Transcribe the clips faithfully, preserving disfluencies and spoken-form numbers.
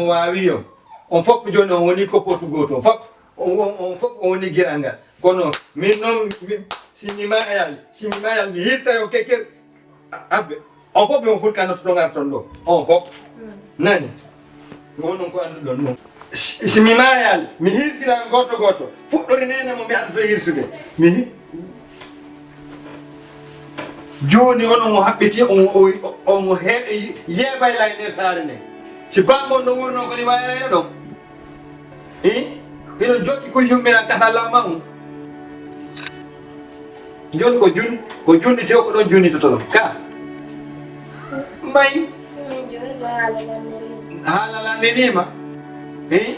Waawi yo. On fof jooni on woni ko pootu gootu. On fof, on, on, on fof on woni giral ngal. Kono min noon, mi, si mi maayal, si mi maayal, mi hirsa yo kekker. A-, abbe. On fof mi on fof kanoto ɗo ngar toon ɗo. On fof. Nani? Ko onon ko annduɗon ɗum. Si, si mi maayal, mi hirsira gooto gooto. Fuɗɗori neene mo mi addoto hirsude. Mi hi-, jooni onon mo haɓɓiti, on, on, on he-, yeebayla e nder saare nden. Si bammon no wurno ko ni wayrayno ɗon. Hi? Hiɗon jokki ko yummiran kasa lamma on. Jooni ko jun-, ko junniti o, ko ɗon junnitoto ɗon. Ka? Mbay. Min jooni ko haala lanndini. Haala lanndiniima? Hi?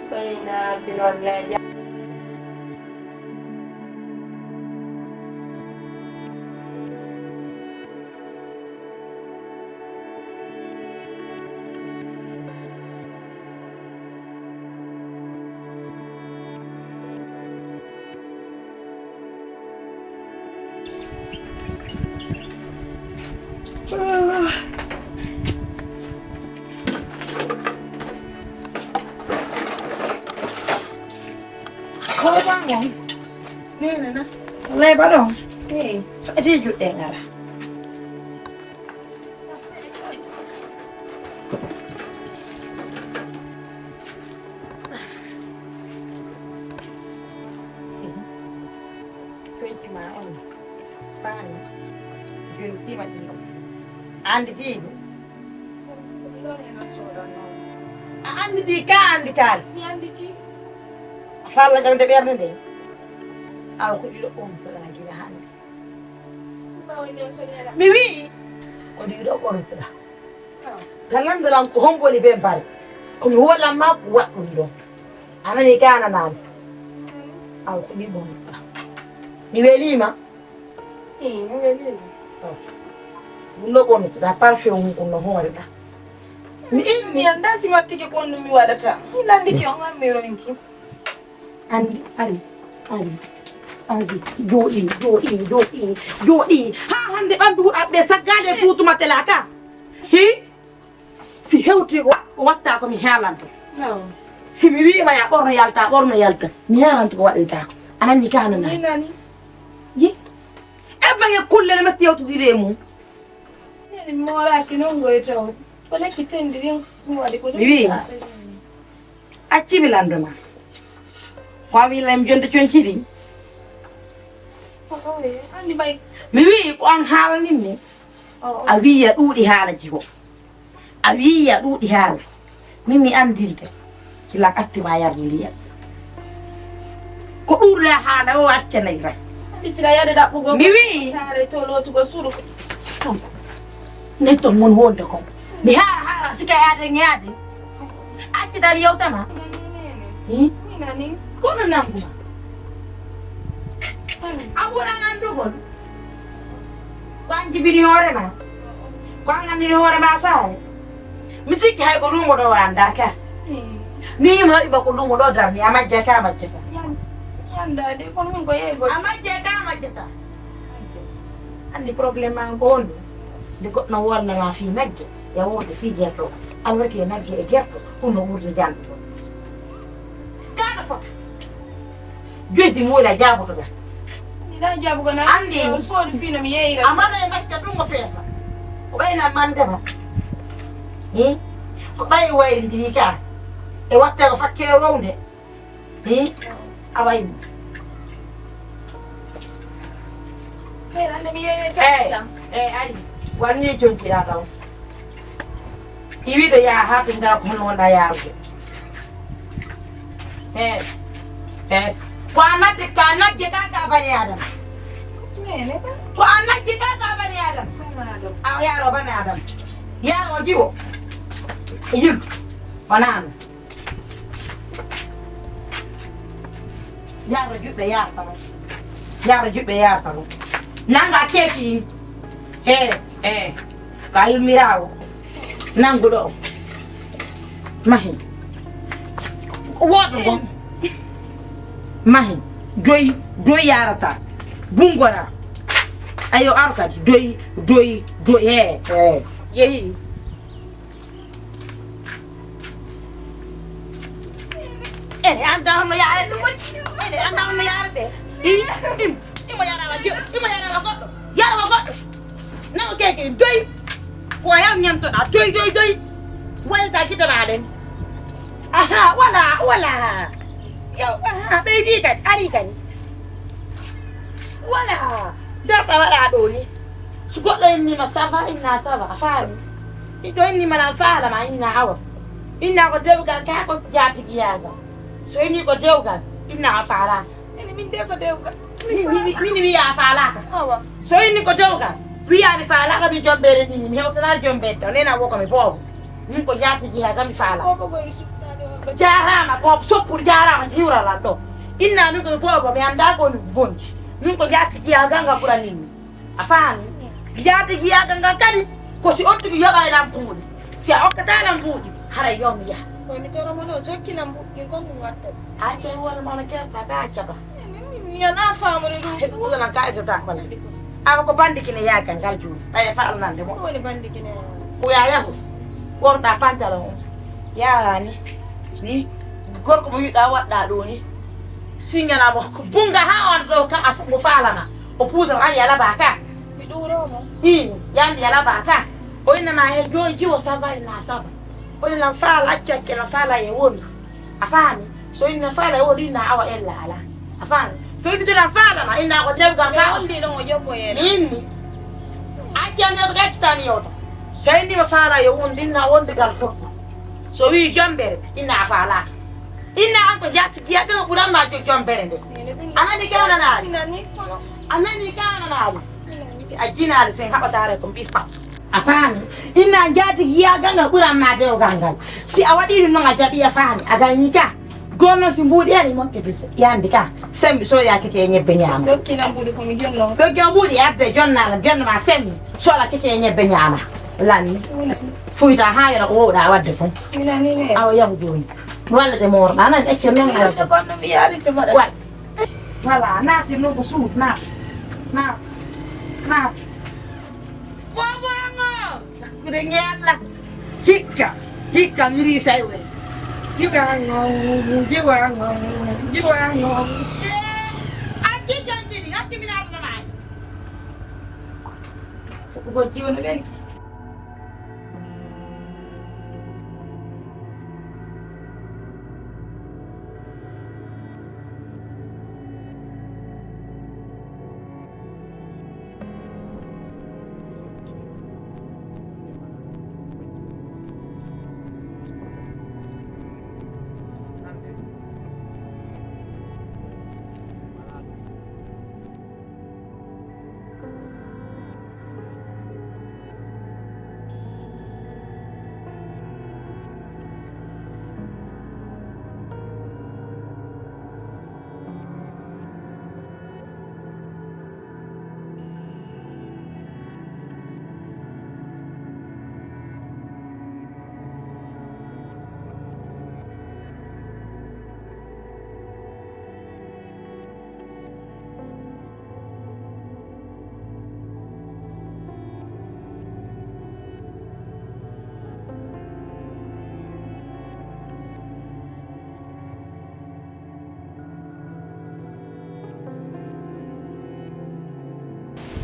Mbay na biron na ja-, Ko ba mo? Nene na. Lay ba ɗon? Hey. Sa ete juɗɗe ngara. Fecci ma on. Faami. Joni si waɗi ɗum. Annditi ɗum? A annditi ka annditaali? Mi annditi. A falla ƴamde ɓernde nde? Awa ko ɗiɗo on soɗa gila hannde. Mi wi'i, ko ɗiɗo ɓortoɗa. Ka lanndo lan ko hombo woni bee mbari. Ko mi wolan ma ko waɗɗum ɗon. A nani ka a nanaani. Awa ko ɗiɗo ɓortoɗa. Mi weliima. Ii, mi weliima. Ɗum ɗo ɓortoɗa parfum mum ɗum no hooreɗa. Mi inni. Mi anndaa si wattike ko ɗum mi waɗata. Mi lanndike on an mi ronki. Anndi, ari, ari, ari, jooɗi, jooɗi, jooɗi, jooɗi. Haa hannde ɓanndu huɗaɓe saggaade buutu matela ka. Hi? Si hewti ko wa-, ko watta ko mi haalanta. Awa. Si mi wiima ya ɓorno yalta, ɓorno yalta. Mi haalanta ko waɗoyta ko. A nani ka a nanaani? Mi nani. Yi? E bange kulle no metti yewtidiri e mum. Nani mi mooraaki noon ngoy taw. Ko lekki tendi ɗin mi waɗi ko mi wi'i. Accimi lanndo ma. Ko a wi'i lan jonde conci ɗin. Oye, anndi mbay. Mi wi'i ko an haalanimmi. O, o. A wi'i a ɗuuɗi haala jigo. A wi'i a ɗuuɗi haala. Min mi anndinte. Kila atti ma yarde ndiyam. Ko ɗuurɗa haala o accanay tan. Andi sila yaade ɗaɓɓugo. Mi wi'i. Saare to lootugo suudu. Netton mon wonde ko. Mi haara haara sika yaade yaade. Accida mi yewtama. Nani, nani. Hmm? Mi nani. Ko no nanguma. A ɓuran anndugol. Ko an jibini hoore ma. Ko an anndini hoore ma saare. Mi sikki hay ko luumo ɗo o anndaa ka. Hmm. Mi yima haɓi ba ko luumo ɗo darni, a majja ka, a majjata. Yan-, yanda de, kono min ko yeego. A majja ka, a majjata. Anndi problème ma ko on. Nde goɗɗo wonna ma fii nagge, ya wonde fii gerto. An wati e nagge e gerto, ɗum no wuurde jannde. Ka no fota. Joyi fi muula jaabotoɗa. Ina jaabugo na. Anndi. Soodu fii no mi yeeyira. Amana e macca ɗum o feeta. Ko ɓayna mandema. Hmm? Ko ɓay wayndiri ka. E watta ko fakkere rownde. Hmm? A wayi mo. Hey, ande mi yeeye. Eh, eh, ari. Wanni jonkiraa taw. Iwiɗo yaa haa ɓe ndaa ko hono wonɗaa yaarude. Eh, eh. Ko a nagge, ka nagge ka, ka bani Adama. Nene ka. Ko a nagge ka, ka bani Adama. Bani Adama. A yaaro bani Adama. Yaaro o jiwo. Yildu. Wanaano. Yaaro juɓɓe yaarta ɗum. Yaaro juɓɓe yaarta ɗum. Nanga keeki ɗin. He, he. Ka yummiraawo. Nangu ɗo. Mahi. Wooto ngo. Mahi. Doy, doy yaarata. Bungora. Ayo, ar kadi. Doy, doy, doy. He, he. Yehi. Anda hono yaarete. Ene anda hono yaarete. I, im, imo yaara wa jo-, imo yaara wa goɗɗo. Yaara wa goɗɗo. Nawa keke doy. Ko yam ñamtoɗa doy, doy, doy. Wayta kite ma ɗen. Aha, wala, wala. Yo, aha, ɓeydi kadi, ari kadi. Wala. Darta waɗa ɗo ni. So goɗɗo innima ça va, inna ça va, a faami. Ɗo innima lan faala ma, inna awa. Inna ko dewgal ka ko jaatigi yaaga. So inni ko dewgal, inna a faalaaka. Ene min de ko dewgal. Mi Min, min, min, min wiya a faalaaka. Awa. So inni ko dewgal, wiya mi faalaaka, mi jombeere nini, mi hewtanaade jombeede taw, nena wo ko mi boobo. Min ko jaatigi yaaga mi faala. Boobo ko mi suɓtaade on ɗo. Jaaraama, boobo soppude, jaaraama hiwralan ɗo. Inna min ko mi boobo, mi anndaa ko woni bonki. Min ko jaatigi yaaga nga ɓura nini. A faami? Yaade yiyaagal ngal kadi, ko si on tigi yoɓa e lampuuɗi. Si a okkataa lampuuɗi, haray yo mi yaha. Kono mi toro mo ɗo, so okki lampuuɗi ɗin, kon ɗum watta. A accay wona mo no kewta, ka accata. Min, min, mi alaa faamude ɗum fof. Heɗɗude lan ka ettata ko lan. Awa ko bandi kine yaagal ngal juuɗe. Ɓay e faalnande mo. Ko woni bandi kine? Ko ya yahu. Worɗa pantalon on. Yaara ni. Ni. Gorko mo yiɗa waɗɗa ɗo ni. Singana mo. Bunga ha on ɗo ka a fu-, mo faalana. O puusal an yala ba ka. Mi ɗuuroo mo. Ii, yandi yala ba ka. O inna ma he joyi jiwo ça va, inna ça va. O inna lan faala accu accu lan faala ye wondu. A faami? So inna faala ye wondu inna awa ella ala. A faami? So inna lan faala ma inna ko dewgal ka. Wondi ɗon o jobbo yeena. Inni. Accu am yewta accu tan yewta. So inna ma faala ye wondu inna wondigal tokko. So wi jombere inna a faala. Inna an ko jaati giya ɗon ɓuran ma jo-, jombere nde. A nani ka nanaali? Mi nani kono. A nani ka nanaali? Si a jinaali sen haɓataare ko mbi fa. A faami? Inna jaati giya ganga ɓuran ma dewgal ngal. Si a waɗi ɗum noon a jaɓi a faami. A gayni ka. Gonno si mbuuɗi ari mokke de yandi ka. Sembi so ya kete ñebbe ñaama. Ɗokki na mbuuɗi ko mi jonno. Ɗokki o mbuuɗi adde jonna la jonna ma sembi. So la kete ñebbe ñaama. Lanni. Fuyta ha yona ko wowɗa wadde kon. Mi nani ne. Awa yahu jooni. Walla de moorɗa nan acce noon. Mi nande kon no mi yaari te mbaɗa. Wal. Wala, naati noon ko suut, naat. Naat. Naat. Bobo ngo. Kude ñalla. Hikka. Hikka mi ri saywere. Jiwa ngo, jiwa ngo, jiwa ngo. Eh, a jiwa jini, hakki mi naata na maati. Ko jiwa no ɓen.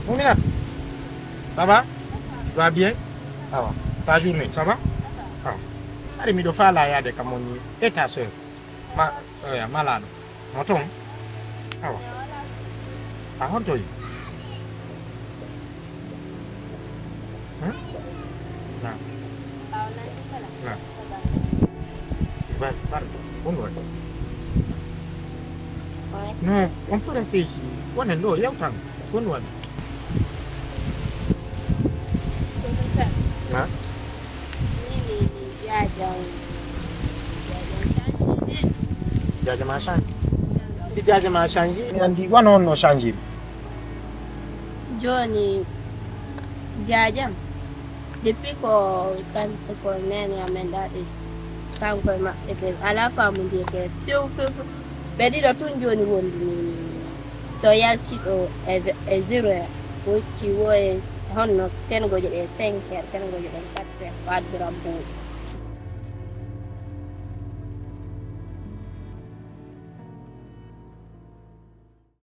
Mouminatou, ça va? Tu vas bien? Awa, ta journée, ça va? Awa. Ari miɗo faala yaade kam woni état sœur. Ma, oya, malaaɗo. Mo toon? Awa. A honto yi? Hmm? Na. Na. Bas, pardon. Honɗum waɗi? Non, on peut rester ici. Wonen ɗo, yewtan. Honɗum waɗi? Professeur. Na? Ni, ni, ni, jaajam. Jaajam change de. Jaajam a change. Ndi jaajam a change. Mi andi wano on no change. Jooni, jaajam. Depuis ko kan-, ko neene amen ɗaɗi, kanko e maɓɓe ɓe alaa faamu ndiyete few, few, few. Ɓe ɗiɗo tun jooni wondi ni, ni, ni. So yalti ɗo e, e zéro heure, wocci wo e honno ken goje ɗe cinq heures, ken goje ɗe quatre heures, wadduram buuɗi.